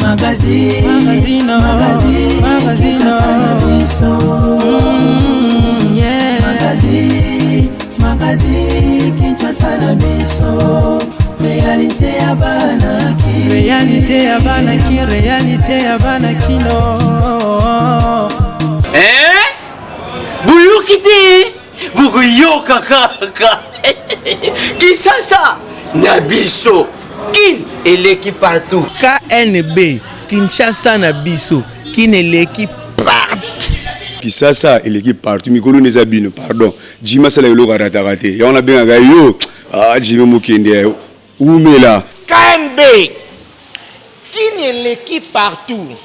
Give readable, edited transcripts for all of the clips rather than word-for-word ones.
Magazine, magazine, magazine, magazine, Kinshasa na biso. Yeah. Magazine, magazine, Kinshasa na biso. Réalité ya bana ki. Réalité ya bana ki, réalité ya bana kino. Eh? Boyoki te bokoyoka kaka Kinshasa na biso kin eleki partout. KNB Kinshasa na biso kin eleki partout. Kisasa eleki partout mikolo nde eza bino pardon Jimmy asala eloko arataka te yango nabengaka yo ah Jimmy Mokende wumela. KNB kin eleki partout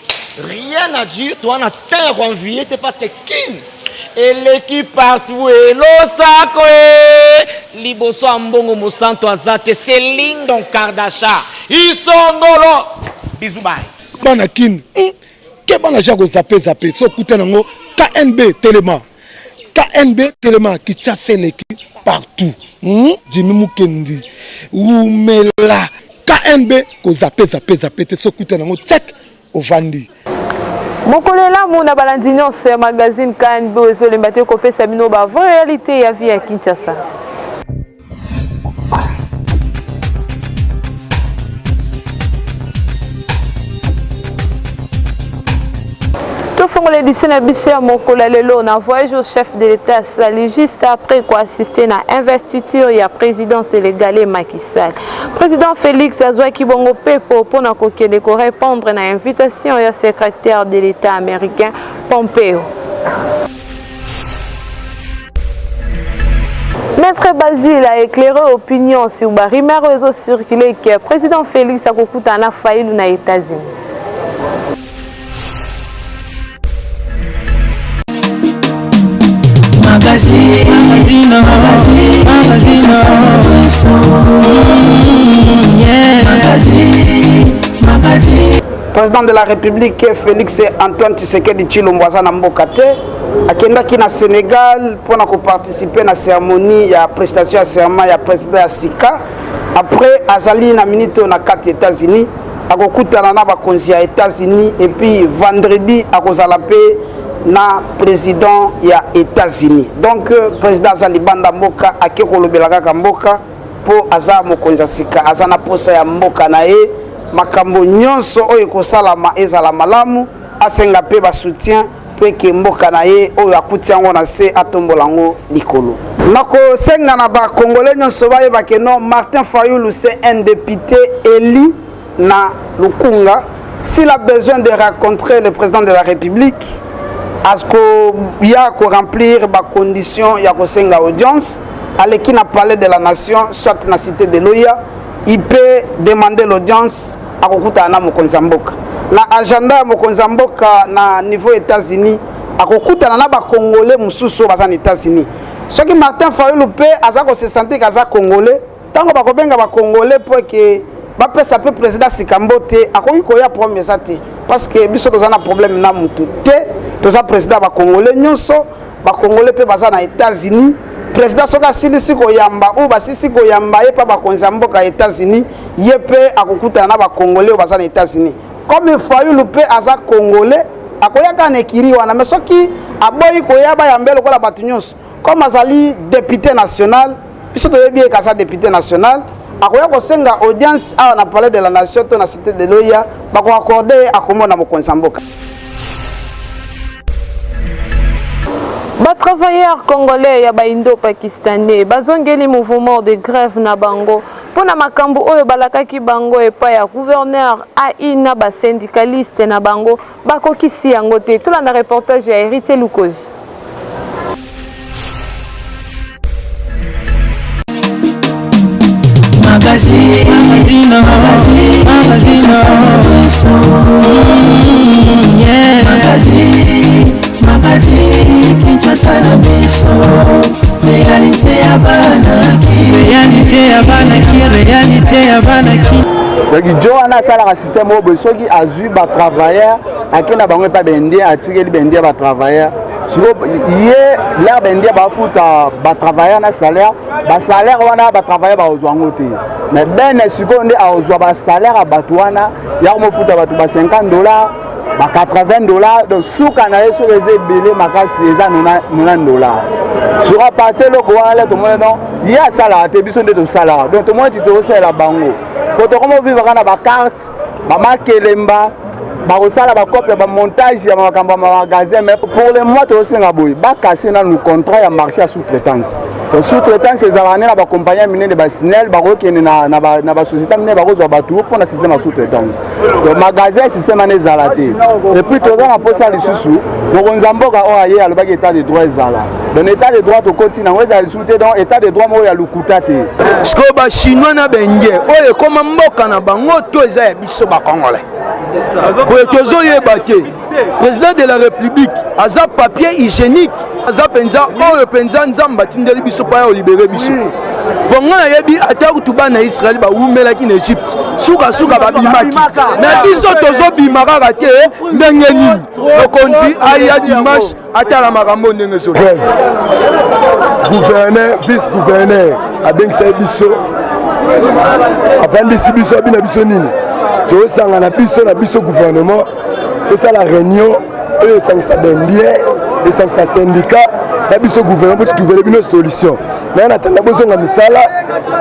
rien à dire toza na temps ya ko envier te parce que kin eleki partout elosako e liboso ya mbongo mosantu aza te c'est Lindon Kardasha isongolo bisous bye. Bana kin keba na ja ko zappe zappe so okuta nango KNB telema KNB telema Kinshasa eleki partout Jimmy Mukendi wumela KNB ko zappe zappe zappe te so okuta nango check ovandi. Mokolo elamu na balandi nyonso ya magazine KNB oyo ezolemba te kopesa bino ba vraie realite ya vie ya Kinshasa. Tofongola édition na biso ya mokolo ya lelo na voyage au chef de l'État asali juste après koassiste na investiture ya président sénégalais Macky Sall. Président Félix azwaki bongo pepo mpo na kokende korépondre na invitation ya secrétaire de l'État américain Pompeo. Maître Basile a éclairé opinion sur ba rumeurs oyo ezo circuler que président Félix akokutana na Fayulu na États-Unis. Magazine, magazine, magazine, magazine, magazine, magazine. Président de la République Félix Antoine Tshisekedi Tshilombo aza na mboka te, akendaki na Sénégal mpona koparticiper na cérémonie ya prestation ya serment ya président ya sika. Après azali na minute oyo na kati États-Unis, akokutana na bakonzi ya États-Unis et puis vendredi akozala mpe na président ya États-Unis. Donc président aza libanda mboka, ake kolobela kaka mboka mpo aza mokonzi ya sika, aza na posa ya mboka na ye, makambo nyonso oyo ekosalama ezala malamu, asenga mpe ba soutien mpo eke mboka na ye oyo akuti yango na se atombola yango likolo. Nakosenga na ba Congolais nyonso bayeba ke non, Martin Fayulu c'est un député élu na Lukunga. S'il a besoin de rencontrer le président de la République, akoya ko remplir ba conditions ya kosenga audience, aleki na palais de la nation soit na cité de l'Oya, il peut demander l'audience, akokutana na mokonzi ya mboka. Na agenda ya mokonzi ya mboka na niveau États-Unis, akokutana na ba Congolais mosusu oyo baza na États-Unis. Soki Martin Fayulu mpe aza ko se sentir aza Congolais, ntango bakobenga ba Congolais mpo eke bapesa mpe président sika mbote, akoki koya, problème eza te, parce que biso toza na problème na mutu te, toza président ba Congolais nyonso, ba Congolais mpe baza na États-Unis. Président soki asilisi koyamba ou basilisi koyamba ye mpa bakonzi ya mboka ya États-Unis, ye mpe akokutana na ba Congolais oyo baza na États-Unis. Comme Fayulu mpe aza Congolais, akoya kaka na ekiri wana, mais soki aboyi koya bayamba ye lokola bato nyonso, comme azali député national, biso toyebi ye aza député national, akoya kosenga audience awa na palais de la nation to na cité de l'Oya, bakoaccorde ye, akomona mokonzi ya mboka. Ba travailleurs congolais ya ba indo-pakistanais bazongeli mouvement de grève na bango mpona makambo oyo balakaki bango epai ya gouverneur AI na ba syndicaliste na bango bakokisi yango te. Tolanda reportage ya Héritier Lukoji. Magazine, magazine, magazine, magazine, magazine, magazine, Kinshasa na biso, réalité ya bana ki, réalité ya bana ki, réalité ya bana ki. Donc jo wana asalaka système oyo boye, soki azwi batravailleur ake na bango epa baindien, atikeli baindien batravailleur. Sikoyo ye lere baindien bafuta batravailleur na salaire, basalaire wana batravailleur bakozwa yango te, mais bene sikoyo nde akozwa basalaire ya bato wana ya komofuta bato ba 50 dollars, ba 80 dollars. Donc suka na ye soki eza ebele makasi eza 90 dollars sur aparti eloko wana. Le tomoni, donc ye asalaka te, biso nde tosalaka. Donc tomoni ti tokosalela bango po tokomo vivre kaka na bacarte, bamakelemba, bakosala bacope ya bamontage ya makambo ya magasin. Mais pour le mois tozosenga boye, bakase nanu contrat ya marché ya sous-traitance. Sous-traitance ezalaka nde na bacompagnie ya minene, baSNEL, bakokende na basociété minene, bakozwa bato mpona système ya sous-traitance. Donc magasin, système wana ezala te. Et puis toza na mposa lisusu, mokonzi ya mboka oyo aye alobaki état de droit ezala. Donc état de droit tokoti nango ezala lisusu te, donc état de droit moko ya lokuta te. Sikoyo bachinois na baindien oyo ekóma mboka na bango to eza ya biso bacongolais boye, tozoyeba te. Président de la République aza papier hygiénique, aza mpenza oyo mpenza Nzambe atindeli biso mpo ya olibérer biso. Bon, ngai nayebi ata kutu bana Israele bawumelaki na Egypte, sukasuka babimaki. Na biso tozobima kaka te. Ndenge nini mokonzi aya dimanche atala makambo ndenge ezo? Gouverneur, vice gouverneur abengisaki biso, avandisi biso, abina biso nini, tosangana biso na biso gouvernement, tosala réunion oyo esangisa baindien, esangisa syndicat na biso gouvernement, po totrouver bino solution. Naye natanda bozonga misala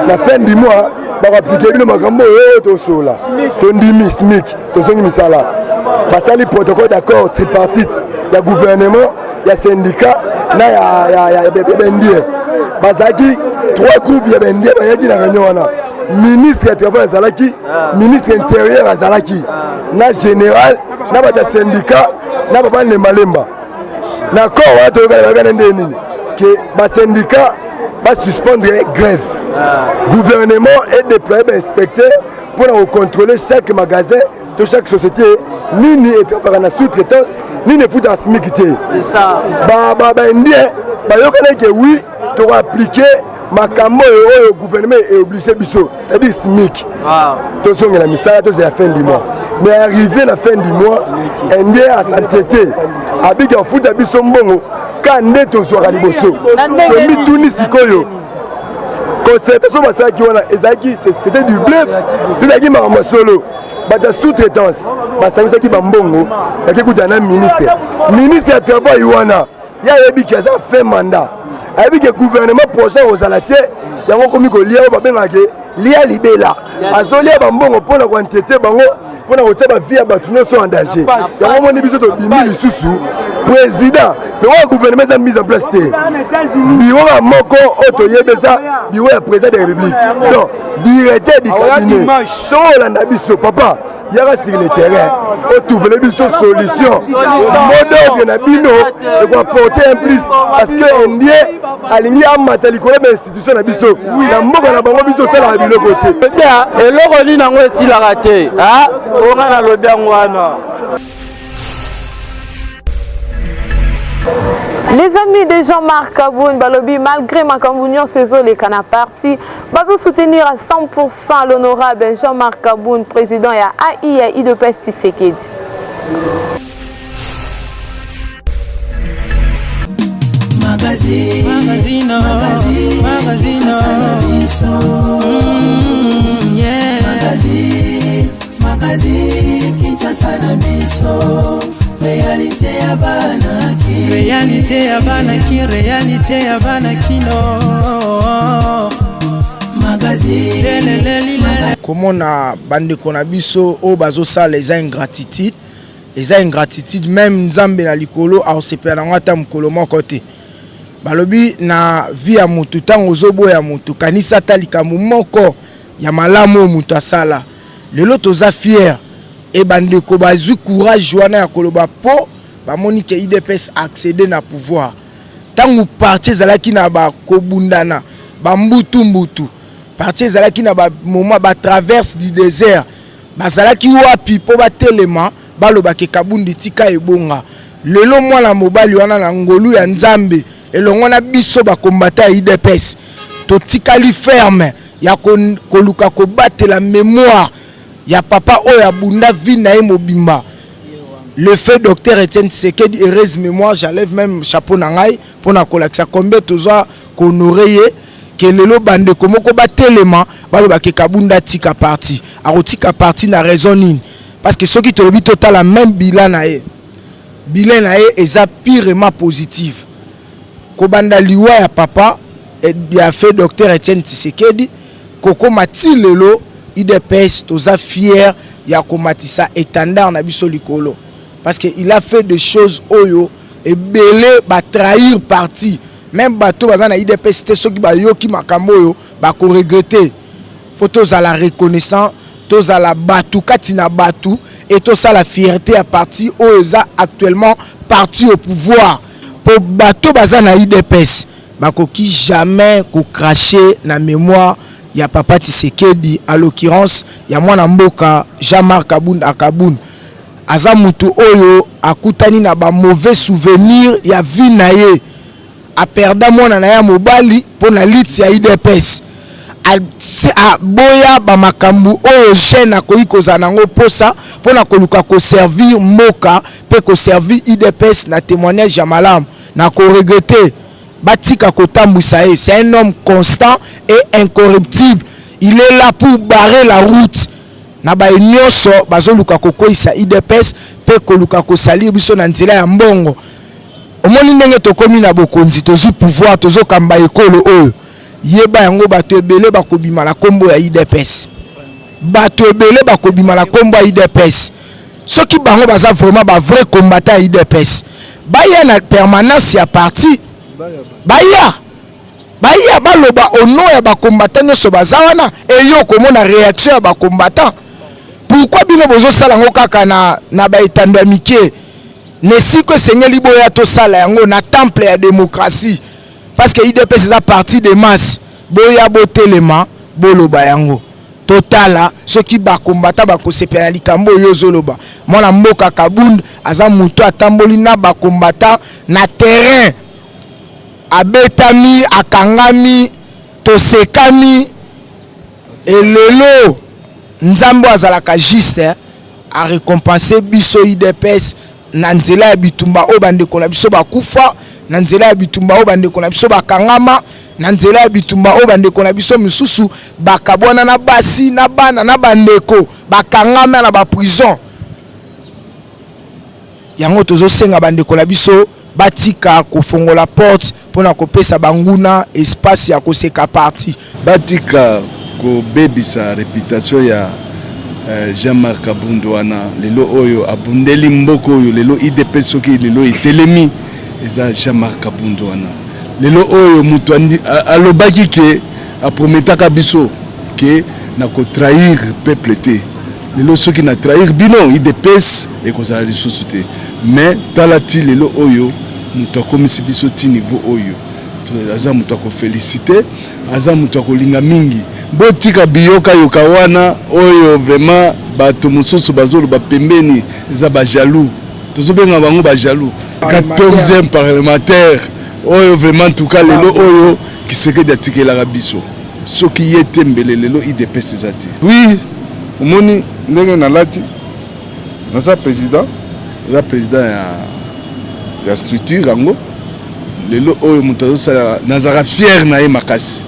na fin du mois, bakoappliquer bino makambo oyo tosola. Tondimi SMIC, tozongi misala. Basali protocole d'accord tripartite ya gouvernement, ya syndicat na ya baindien. Bazalaki trois groupes ya baindien bayaki na réunion wana. Ministre ya travail azalaki, ministre intérieur azalaki, na général na bato ya syndicat na papa Lembalemba. Na accord wana toyokana, bayokana nde nini? Ke basyndicat basuspendre grève, gouvernement edéploye bainspecteur mpona kocontrôler chaque magasin to chaque société nini etravaka na sous-traitance, nini efutaka SMIC te. Baindien bayokanaki ke oui, tokoappliquer makambo oyo oyo gouvernement eoblige biso, c'est-à-dire SMIC, tozongela misala, tozela fin du mois. Mais arrivé na fin du mois, indien asantete abiki afuta biso mbongo ka nde tozwaka liboso. Tomituni sikoyo, concertation basalaki wana ezalaki, c'était du bluff, ezalaki makambo ya solo? Bato ya sous-traitance basangisaki bambongo, bake kutana na ministre. Ministre ya travail wana, ye ayebiki aza fin mandat, ayebi ke gouvernement prochain kozala te. Yango komi kolia oyo babengaka ke lia libela, azolia bambongo mpona koentêter bango, mpona kotia bavie ya bato nyonso en danger. Yango moni biso tobimi lisusu. Président lokola gouvernement eza mise en place te, bureau ya moko oyo toyebi eza bureau ya président de la République, donc directeur du cabinet. Soki olanda biso, papa, yaka sur le terrain, otrouver biso solution. Mot d'ordre na bino ekoapporter un plus, parce que indien alingi amata likolo ya bainstitution na biso na mboka na bango. Biso osalaka biloko te. Eloko nini yango esilaka te? Onga nalobi yango wana. Les amis de Jean-Marc Kabund balobi, malgré makambo nyonso ezoleka na parti, bazosoutenir à 100% l'honorable Jean-Marc Kabund, président ya AI ya UDPS Tshisekedi. Magazine, magazine, magazine, yeah. Magazine, magazine, Kinshasa na biso, réalité ya bana. Réalité ya bana ki, réalité ya bana kino. Magazine. Komona bandeko na biso oyo bazosala eza ingratitude, eza ingratitude. Même Nzambe na likolo akosepela nango ata mokolo moko te. Balobi na vie ya motu, ntango ozoboya motu, kanisa ata likambo moko ya malamu oyo moto asala. Lelo toza fier e bandeko bazwi courage wana ya koloba mpo bamoni ke UDPS accéder na pouvoir. Ntango parti ezalaki na bakobundana bambutu-mbutu, parti ezalaki na bamoment batraverse du désert, bazalaki wapi mpo batelema balobaka Kabundi tika ebonga? Lelo mwana mobali wana, na ngolu ya Nzambe elongo na biso bakombata ya UDPS, totikali ferme ya koluka kobatela mémoire ya papa oyo abunda vie na ye mobimba. Le feu docteur Etienne Tshisekedi, heureuse mémoire, j'enlève même chapeau na ngai pona kolakisa combien toza ko honorer ye que lelo bandeko moko batelema baloba ke Kabunda atika parti. Akotika parti na raison nini? Parce que soki tolobi totala même bilan na ye, bilan na ye eza purement positive. Kobanda liwa ya papa ya feu docteur Etienne Tshisekedi kokoma ti lelo udps toza fier ya komatisa etendard na biso likolo parce que il a fait des choses oyo ebele ba trahir parti meme bato baza na udps te soki bayoki makambo oyo bako regretter. Faut tozala reconnaissant, tozala batu kati na batu et tosala fierte ya parti oyo eza actuellement parti au pouvoir po bato baza na udps bakoki jamais ko cracher na memoire ya papa Tshisekedi à l'occurrence ya mwana mboka Jean-Marc Kabund a Kabund aza mutu oyo akutani na ba mauvais souvenirs ya vie na ye. A perda mwana na ye ya mobali mpo na lutte ya udps. Aboya ba makambu oyo jeune akoki kozala na yango mposa mpo na koluka ko servir mboka mpe ko servir udps na temoignage ya malamu. Na ko regretter batika kotambwisa ye. C'est un homme constant et incorruptible. Il est là pour barrer la route na baye nionso bazoluka kokweyisa udps mpe koluka ko salir biso na nzela ya mbongo. Omoni ndenge tokomi na bokonzi, tozui pouvoir, tozo kamba ekolo oyo. Yeba yango bato ebele bakobima na kombo ya udps. Bato ebele bakobima na kombo ya udps. Soki bango baza vraiment ba vrai combattant ya udps, baya na permanence ya parti. Baya. Baya baloba au nom ya ba combattants nionso baza wana et yo okomona reaction ya ba combattants. Pourquoi bino bozo sala yango kaka na na ba etando ya mike? Na esika esengeli boya tosala yango na temple ya democratie parce que udps eza parti de masse boya botelema boloba yango totala soki ba combattants bakosepela na likambo oyo ozoloba. Mwana mboka Kabund aza mutu atamboli na ba combattants na terrain abetami akangami tosekami et lelo Nzambe oyo azalaka juste a recompenser biso udps na nzela ya bitumba oyo bandeko na biso bakufa, na nzela ya bitumba oyo bandeko na biso bakangama, na nzela ya bitumba oyo bandeko na biso misusu bakabwana na basi na bana na bandeko bakangama na ba prison. Yango tozosenga bandeko na biso batika kofongola porte pona kopesa banguna espace ya koseka parti. Batika kobebisa reputation ya Jean Marc Kabund wana lelo oyo abundeli mboka oyo lelo udps soki lelo etelemi eza Jean Marc Kabund wana lelo oyo mutu alobaki ke aprometaka biso ke na ko trahir peuple te Lelo soki na trahir bino udps ekozala lisusu te mais tala ti lelo oyo mutu akomisi biso ti niveau oyo aza mutu ya ko felicite aza mutu ya kolinga mingi botika biyoka yoka wana oyo vraiment batu mususu bazoloba pembeni eza ba jaloux tozobenga bango ba jaloux 14e parlementaire oyo vraiment en tout cas lelo oyo Kisekedi atikelaka biso Soki ye te mbele lelo udps eza te. Oui omoni ndenge nalati naza president naza president ya ya structure yango lelo oyo moto azosala nazalaka fier na ye makasi.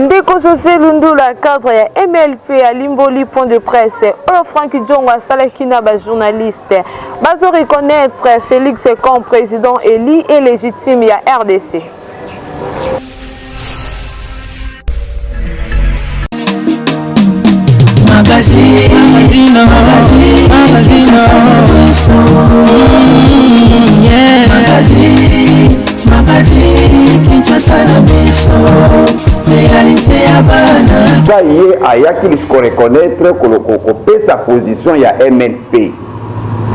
Ndeko Jose Lundula, cadre ya MLP, alimboli point de presse oyo Franck Diongo asalaki na ba journalistes. Bazo reconnaître Felix comme président élu et légitime ya RDC. Magazine, magazine, magazine, magazine, magazine, Kinshasa na biso, réalité ya bana. Sa ye ayaki lisusu ko reconnaître kopesa position ya MLP.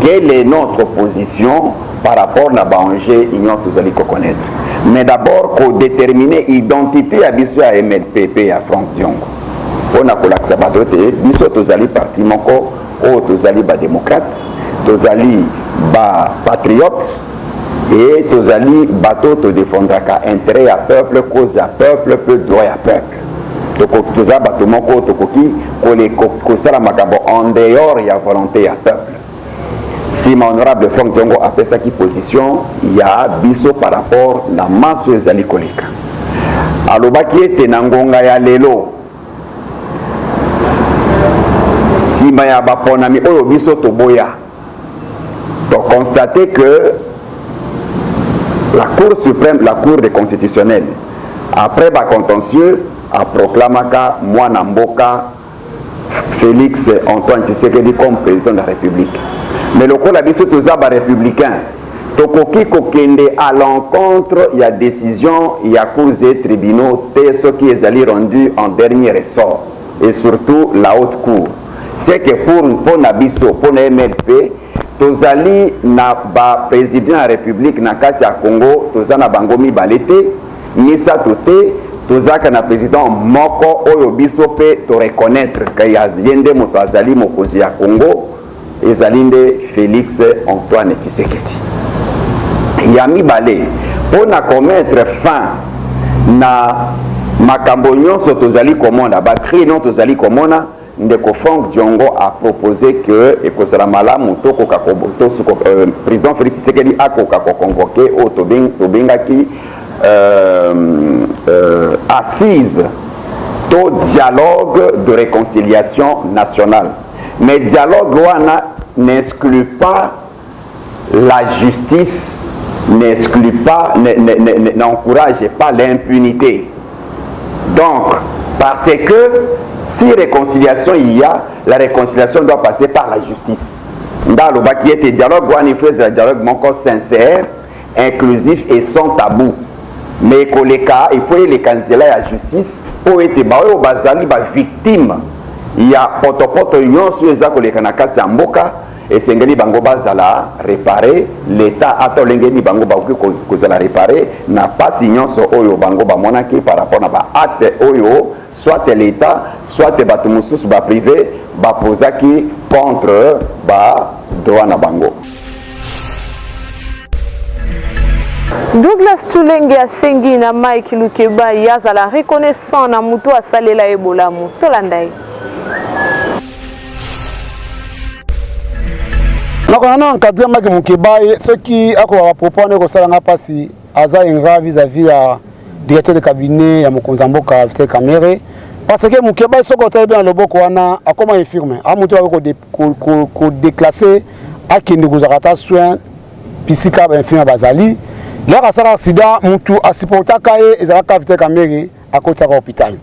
Quelle est notre position par rapport na ba enjeux union tozali ko connaître? Mais d'abord ko determiner identité ya biso ya MLP pe ya Franck Diongo pona kolakisa bato ete biso tozali parti moko oyo tozali ba démocrates, tozali ba patriotes et tozali bato to défendraka intérêt ya peuple, cause ya peuple pe droit ya peuple. Toza bato moko tokoki kosala makambo en dehors ya volonté ya peuple. Sima honorable Franck Diongo apesaki position ya biso par rapport na manso ezali koleka. Alobaki ete na ngonga ya lelo sima ya baponami oyo biso toboya, to constater que la Cour suprême, la Cour des constitutionnelle, après ba contentieux, aproclamaka mwana mboka Félix Antoine Tshisekedi comme président de la République. Mais lokola biso toza ba républicains, tokoki kokende à l'encontre ya décision ya cours et tribunaux te soki ezali rendu en dernier ressort et surtout la haute cour. C'est que pour mpo na biso, mpo na MLP, tozali na ba président ya République na kati ya Congo, toza na bango mibale te, misato te, tozalaka na président moko oyo biso mpe to reconnaître que ye nde moto azali mokonzi ya Congo, ezali nde Félix Antoine Tshisekedi. Ya mibale, mpo na komettre fin na makambo nyonso tozali komona, ba cris nyonso tozali komona, ndeko Franck Diongo a proposé que ekozala malamu tokoka ko, to, euh, président Félix Tshisekedi akoka ko convoquer oyo tobengaki assise to dialogue de réconciliation nationale. Mais dialogue wana n'exclut pas la justice, n'exclut pas, n'encourage pas l'impunité. Donc, parce que si réconciliation il y a, la réconciliation doit passer par la justice. Nda alobaki ete dialogue wana il faut ezala dialogue moko sincère, inclusif et sans tabou. Mais ekoleka, il faut eleka nzela ya justice mpo ete baoyo bazali ba victime ya potopoto nyonso eza koleka na kati ya mboka, esengeli bango bazala repare. L'État ata olenge nini bango bakoki kozala repare na pasi nyonso oyo bango bamonaki par rapport na ba acte oyo soit l'État soit bato mosusu ba privé bapozaki contre ba droit na bango. Douglas Tulenge asengi na Mike Lukebayi azala reconnaissant na moto asalela ye bolamu. Tolanda ye. Nakona na encadre Mike Mukebayi soki akoka ba propos wana ekosala nga mpasi. Aza ingrat vis-à-vis ya directeur de cabinet ya mokonzi ya mboka Vital Kamerhe, parce que Mukebayi soki otali bien na loboko wana akoma infirme, a moto akoki ko déclasser akende kozwaka ata soin bisika ba infirme bazali. Lere asala accident, mutu asupportaka ye ezalaka Vital Kamerhe, akotisaka hôpital.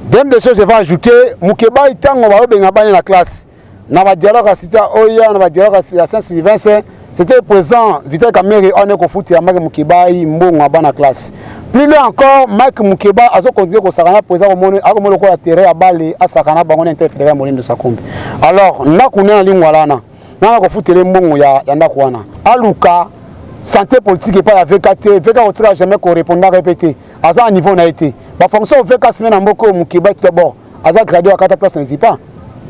Deuxième des choses, je vais ajouter, Mukebayi ntango bazobenga bana na classe na ba dialogue ya cité oya na ba dialogue ya Saint-Sylvestre, c'était présent Vital Kamerhe wana kofutela Mike Mukebayi mbongo ya bana classe. Plus loin encore, Mike Mukebayi azo continuer kosakana président komona akomona lokola terrain ya bale asakana bango na interfédéral ya Molindo Sakombi. Alors ndako na lingwala wana nana kofutela mbongo ya ndako wana, aluka santé politique epai ya VK te. VK kotika jamais korépondaka ye mpe te, aza na niveau na ye te. Bafonction VK sime na mboka oyo, Mukebayi tout d'abord aza gradué akata place na Zipa.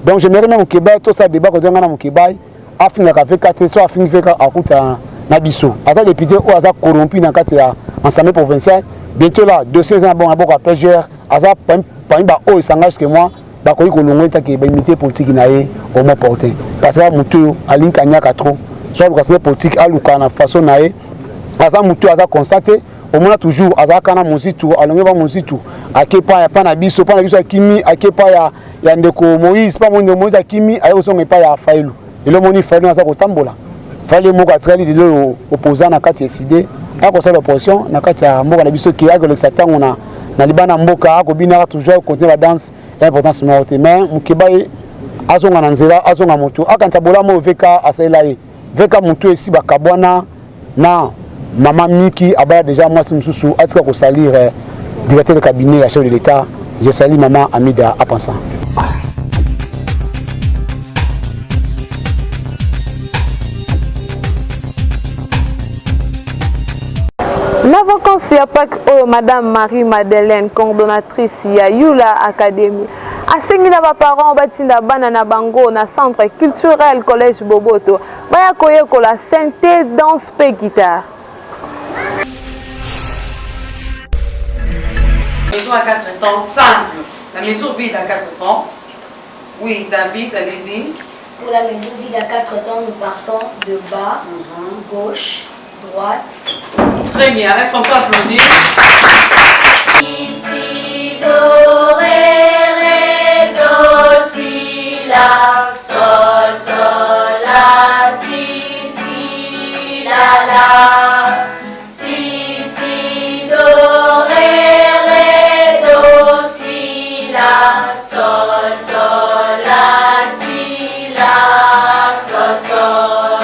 Donc j'aimerais même Mukebayi tosala débat kozonga na Mukebayi afingaka VK te, so afingi VK akuta na biso. Aza député oyo aza corrompu na kati ya assemblée provinciale. Bientôt là dossier eza na bongo na boko ya PGR, aza parmi ba oyo s'engage que moi bakoki kolongwa etake baimité politique na ye au mot porté, parce que motu oyo alingi kanyaka trop, so aluka assemblée politique aluka na façon na ye. Aza motu aza constant te, omona toujours azalaka na Mozitu, alongi ba Mozitu ake pa ya pa na biso, pa na biso akimi ake pa ya ndeko Moïse, pa ndeko Moïse akimi aye kozonga epai ya Fayulu. Lelo omoni Fayulu aza kotambola, Fayulu moko atikali lelo opposant na kati ya ECiDé, akosala opposition na kati ya mboka na biso ke akolekisa ntango na libanda mboka, akobinaka toujours, akocontinue ba danse ya importance moko te. Mais Mukebayi azonga na nzela, azonga motu, akanisa bolamu oyo VK asalela ye. VK motu esi bakabwana na mama Miki, abaya déjà mwasi mosusu, atika kosalir directeur de cabinet ya chef de l'État. Je salue maman Amida Apansa. Na vacances ya Pâques oyo, Madame Marie-Madeleine, coordonnatrice ya Yula Academy, asengi na baparents batinda bana na bango na centre culturel Collège Boboto baya koyekola synthé, danse mpe guitare. Maison à 4 temps simple. La mesure vide à quatre temps. Oui, David, allez-y. Pour la mesure vide à quatre temps, nous partons de bas, gauche, droite. Très bien. Est-ce qu'on peut applaudir Si, do, ré, ré, do, si, la, sol, sol, la, si, si, la, la. Si, si, do, ré, ré, do, si, la, sol, sol, la, si, la, sol, sol.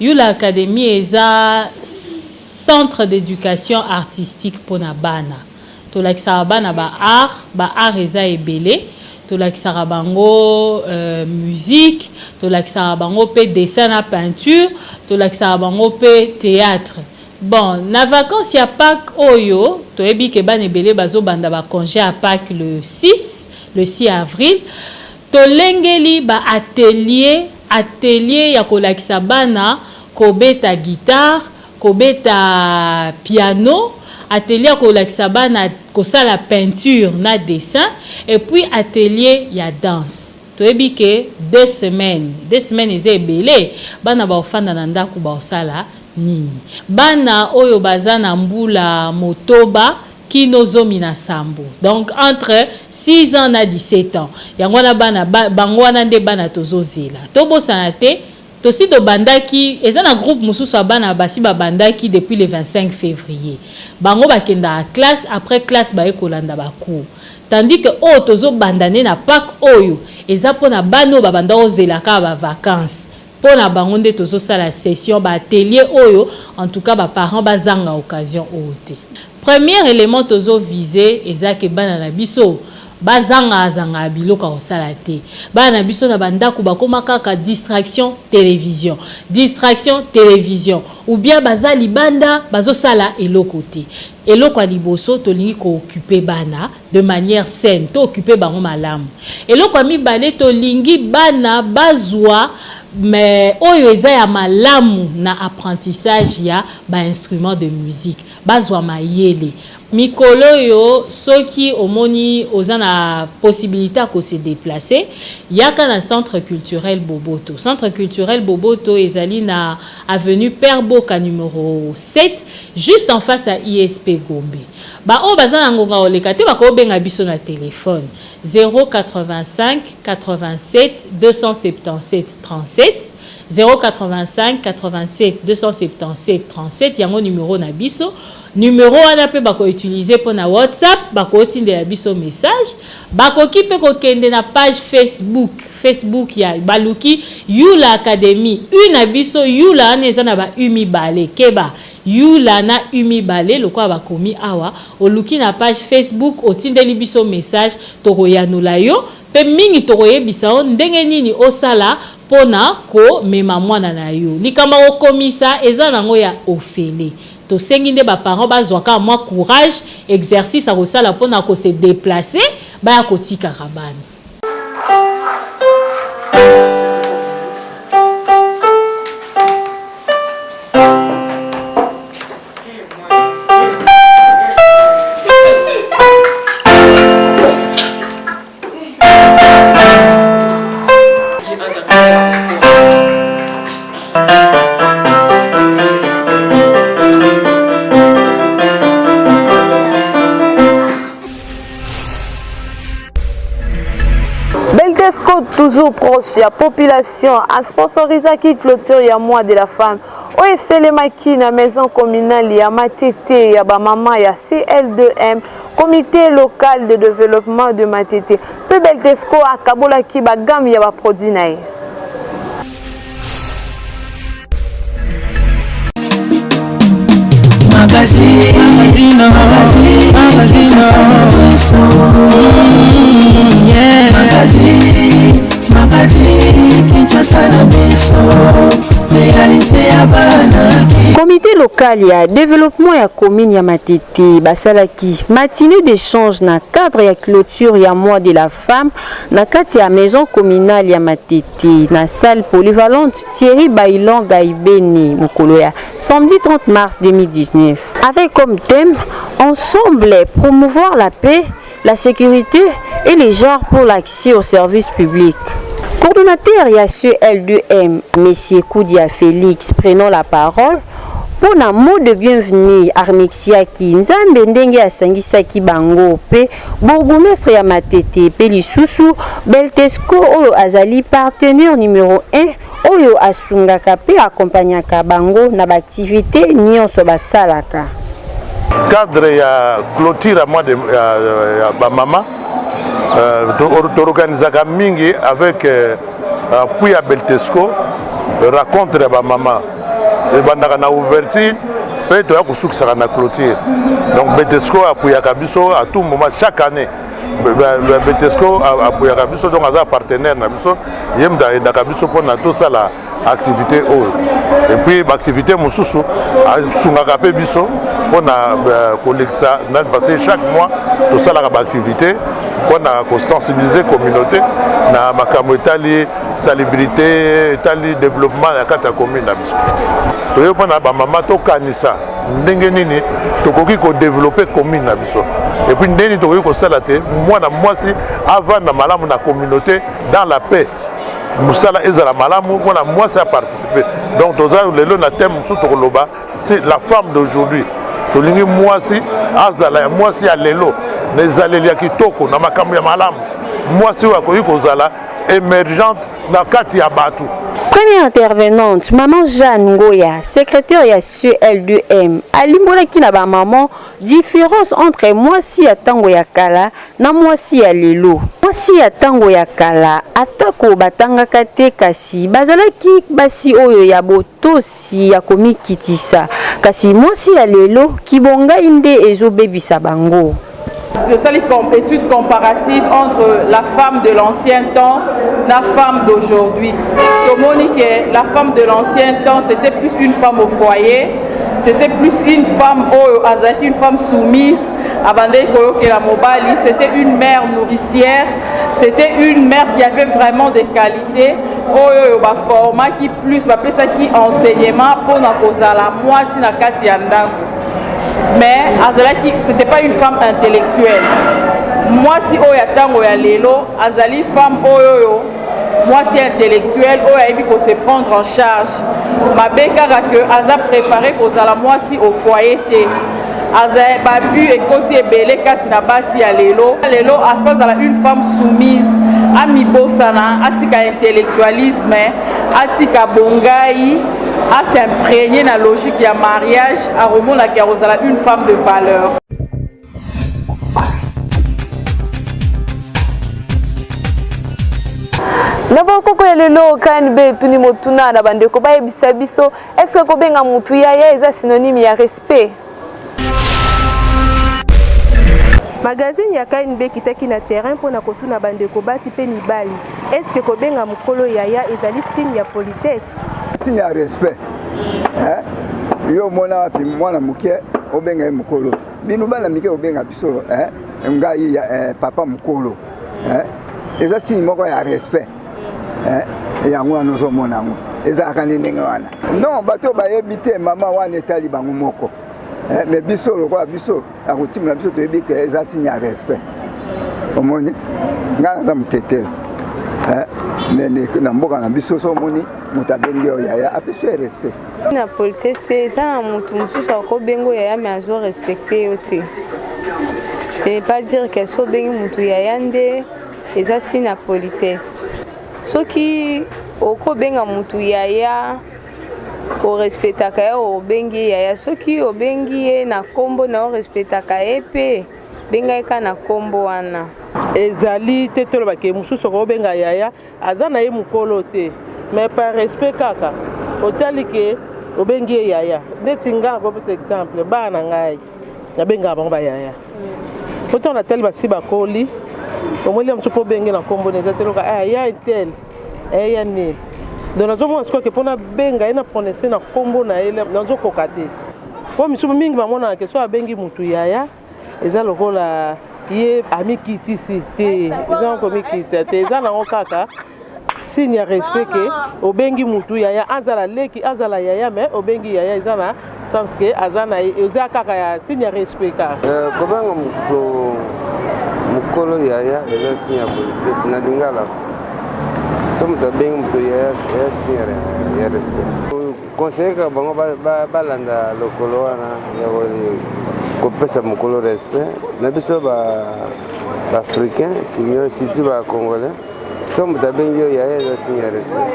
Yula Academy eza centre d'éducation artistique mpona bana. Tolakisaka bana ba art, ba art eza ebele. Tolakisaka bango euh, musique, tolakisaka bango mpe dessin na peinture, tolakisaka bango mpe théâtre. Bon, na vacances ya Pâques oyo, toyebi ke bana ebele bazobanda ba congé ya Pâques le 6, le 6 avril. Tolengeli ba atelier, atelier ya kolakisa bana kobeta guitare, kobeta piano, atelier ya kolakisa bana kosala peinture na dessin, et puis atelier ya danse. Toyebi ke deux semaines, deux semaines eza ebele, bana baofanda na ndako baosala nini? Bana oyo baza na mbula motoba kino 17, donc entre 6 ans na 17 ans, yango wana bana ba, bango wana nde bana tozozela. Tobosana te, tosi tobandaki, eza na groupe mosusu ya bana basi babandaki depuis le 25 février. Bango bakendaka classe, après classe baye kolanda ba cours. Tandis que oyo tozobanda nde na Pâques oyo eza mpona bana oyo babanda kozela kaka ba vacances. Mpona bango nde tozosala session, ba atelier oyo, en tout cas ba parents bazanga occasion oyo te. Premier élément tozo viser eza ke bana na biso bazangazangaka biloko ya kosala te. Bana na biso na bandako bakoma kaka distraction télévision, distraction télévision, ou bien baza libanda bazosala eloko te. Eloko ya liboso, tolingi kooccuper bana de manière saine, tooccuper bango malamu. Eloko ya mibale, tolingi bana bazwa mais oyo eza ya malamu na apprentissage ya ba instrument de musique, bazwa mayele. Mikolo oyo, soki omoni oza na possibilité ya kose déplacer, yaka na Centre culturel Boboto. Centre culturel Boboto ezali na avenue Père Boka numéro 7, juste en face ya ISP Gombe. Baoyo baza na ngonga koleka te, bakobenga biso na telefone 085 87 277 37, 085 87 277 37. Yango numero na biso. Numero wana mpe bakoutiliser mpona WhatsApp, bakotindela biso message. Bakoki mpe kokende na page Facebook, Facebook ya baluki Yula Academy. U na biso Yula wana eza na ba u mibale, keba, Yula na u mibale lokola bakomi awa. Oluki na page Facebook, otindeli biso message, tokoyanola yo mpe mingi, tokoyebisa yo ndenge nini osala mpona komema mwana na yo. Likambo ya kokomisa eza nango ya ofele. Tosengi nde baparent bazwa kaka mwa courage, exercice ya kosala mpona kose déplacer, baya kotikaka bana. Beltesco, toujours proche ya population, asponsorisaki clôture ya mois de la femme oyo eselemaki na maison communale ya Matete ya bamama ya CL2M, comité local de développement de Matete. Mpe Beltesco akabolaki bagamme ya baproduit na ye. Magazine, magazine, magazine, yeah. Magazine. Magazine Kinshasa na biso réalité ya bana. Comité local ya développement ya commune ya Matete basalaki matinée d'échange na cadre ya clôture ya mois de la femme na kati ya maison communale ya Matete na salle polyvalente Thierry Bailon Gaibeni mokolo ya samedi 30 mars 2019 avec comme thème ensemble promouvoir la paix, la sécurité et les genres pour l'accès aux services publics. Coordonnateur ya CL2M, Monsieur Koudia Félix, prenant la parole, mpo na mot de bienvenue armixiaki nzambe ndenge asangisaki bango mpe bourgmestre ya Matete mpe lisusu Beltesco oyo azali partenaire numero 1 oyo asungaka mpe akompagnaka bango na baaktivité nyonso basalaka. Cadre ya clôture ya mois de ya bamama, toorganisaka mingi avec appui ya Beltesco rencontre ya bamama ebandaka na ouverture mpe toya kosukisaka na clôture. Donc Beltesco appuyaka biso à tout moment, chaque année Beltesco appuyaka biso, donc aza partenaire na biso, ye moto ayedaka biso mpona tosala activité oyo. Et puis baactivité mosusu asungaka mpe biso mpona kolekisa, parce que chaque mois tosalaka baactivité mpona kosensibiliser communauté na makambo etali salubrité, etali développement ya kati ya commune na biso. Toye mpona bamama tokanisa ndenge nini tokoki kodévelopper commune na biso et puis ndenge nini tokoki kosala te mwana mwasi avanda malamu na communauté dans la paix, mosala ezala malamu, mpona mwasi aparticipe. Donc toza lelo na thème mosusu tokoloba, c'est la femme d'aujourd'hui. Tolingi mwasi azala ya mwasi ya lelo na ezaleli ya kitoko, na makambo ya malamu, mwasi oyo akoki kozala émergente na kati ya bato. Première intervenante, Maman Jeanne Ngoya, secrétaire ya CL2M, alimbolaki na bamama différence entre mwasi ya ntango ya kala na mwasi ya lelo. Mwasi ya ntango ya kala, atako batangaka te, kasi bazalaki basi oyo ya botosi, ya komikitisa, kasi mwasi ya lelo kibongai nde ezobebisa bango. Tosali étude comparative entre la femme de l'ancien temps la femme d'aujourd'hui. Tomoni que la femme de l'ancien temps, c'était plus une femme au foyer, c'était plus une femme oyo azalaki une femme soumise, abandaki koyokela mobali, c'était une mère nourricière, c'était une mère qui avait vraiment des qualités oyo oyo baformaki plus, bapesaki enseignement mpona kozala mwasi na kati ya ndako, mais azalaki, c'était pas une femme intellectuelle. Mwasi oyo ya ntango ya lelo azali femme oyo oyo mwasi intellectuelle oyo ayebi kose prendre en charge. Mabe kaka ke aza préparé kozala mwasi au foyer te. Aza babu ekoti ebele kati na basi ya lelo. Lelo afa azala une femme soumise, amibosana, atika intellectualisme, atika bongai, as'imprégner na logique ya mariage, akomonaki akozala une femme de valeur. Na bokoko ya lelo, KNB etuni motuna na bandeko bayebisa biso: est-ce kobenga mutu yaya eza synonyme ya respect? Magazine ya KNB ekitaki na terrain mpona kotuna bandeko basi mpe mibali: eske kobenga mokolo yaya ezali signe ya politesse? Signe ya respect, eh? Yo omona wapi mwana moke obenga ye mokolo? Bino bana mike obenga biso, eh? Ngai eh, papa mokolo, eh? Eza signe moko ya respect, eh? Yango wana ozomona yango ezalaka nde ndenge wana. Non, bato bayebi te mama wana, etali bango moko, eh? Mais biso lokola biso na kotimela biso toyebi ke eza signe ya respect. Omoni ngai naza motetela, mais na mboka na biso so omoni moto abengi yo yaya, apesi yo respect. Na politesse te. Eza na motu mosusu akobenga yaya mais azorespecte yo te. Ce n'est pas dire ke so obengi motu yaya nde eza signe ya politesse. Soki okobenga motu yaya, orespectaka ye, obengi ye yaya. Soki obengi ye na nkombo na, orespectaka ye mpe benga ye kaka na nkombo wana. Ezali te tolobake mosusu okobenga yaya aza na ye mokolo te, mais par respect kaka otali ke obengi ye yaya. Neti nga nakopesa exemple, bana na ngai nabengaka bango bayaya. Po ntango natali basi bakoli, Omoni mosusu mpo obenge na nkombo na eza te loka eh, ya intel eh, ya nini. Donc nazomona sikoyo ke mpo nabenga ye na prononce na nkombo na ye nazokoka te, mpo misusu mingi bamonaka ke so abengi mutu yaya eza lokola ye amikitisi te. Eza komikitisa te, eza nango kaka signe ya respect ke obengi mutu yaya, azala leki, azala yaya, mais obengi yaya eza na sens ke aza na eza kaka ya signe ya respect kaka. Kobenga mokolo yaya eza signe ya politesse na lingala. So moto abengi moto yaya, eza signe ya respect. Conseiller kaka bango balanda lokolo wana ya kopesa mokolo respect na biso baafricain, surtout bacongolais. So moto abengi yo yaya, eza signe ya respect.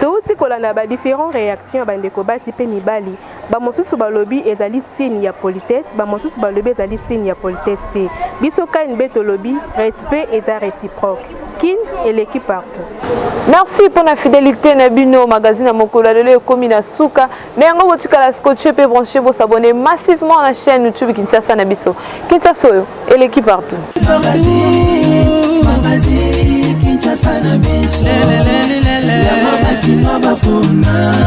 Touti kolanda ba différents réactions ya bandeko basi mpe mibali. Bamosusu balobi ezali signe ya politesse, bamosusu balobi ezali signe ya politesse te. Biso KNB tolobi respect eza réciproque. Kin eleki partout. Merci pour la fidélité na bino. Magazine ya mokolo ya lelo ekomi na suka na yango. Botikala scotché mpe branché, bosabonner massivement na chaîne YouTube Kinshasa na biso. Kinshasa oyo eleki partout. Kinshasa na biso, yango bakino bapona.